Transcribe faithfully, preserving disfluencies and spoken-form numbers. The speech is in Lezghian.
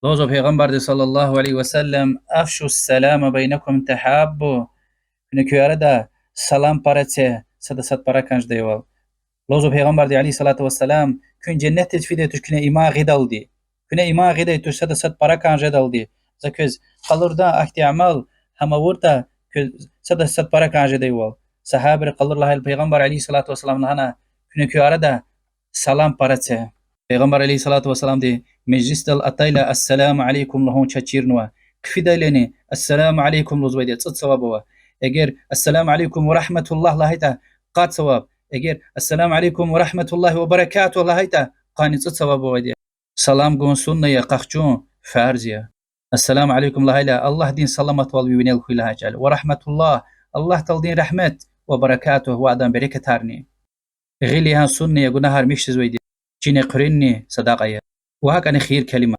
Лугьузва Пайгъамбарди صلى الله عليه وسلم: أفشوا السلام بينكم تحابوا. Куьне куь арада салам пара це, сада сад пара кӀан жедайвал. Лугьузва Пайгъамбарди عليه الصلاة والسلام: куьн женнетдиз фидай туш куьне иман гъидалди. Куьне иман гъидай туш сада сад пара кӀан жедалди. За квез къалурда ахьтин амал, гьам авуртӀа, квез сада сад пара кӀан жедайвал. Сагьабийри къалур лагьайла Пайгъамбар عليه الصلاة والسلام лагьана: куьне куь арада салам пара це. Пайгъамбар عليه الصلاة والسلامди межлисдал атайла السلام عليكم лугьун чаз чирнава. Хъфидайлани السلام عليكم лугьузвайди я, цӀуд саваб ава. Эгер السلام عليكم ورحمة الله лагьайтӀа, къад саваб. Эгер السلام عليكم ورحمة الله وبركاته лагьайтӀа, къанни цӀуд саваб авайди я. Салам гун сунна я, къахчун фарз я. السلام عليكم лагьайла, Аллагьдин саламатвал ви винел хьуй лагьай чӀал я. ورحمة الله, Аллагь Тааладин рагьмет, وبركاته, ва адан берекатарни. Гъил ягъун сунна я, гунагьар михьзавайди я. Чине хъуьруьнни садакьа я. Ва гьакӀни хийир-келима.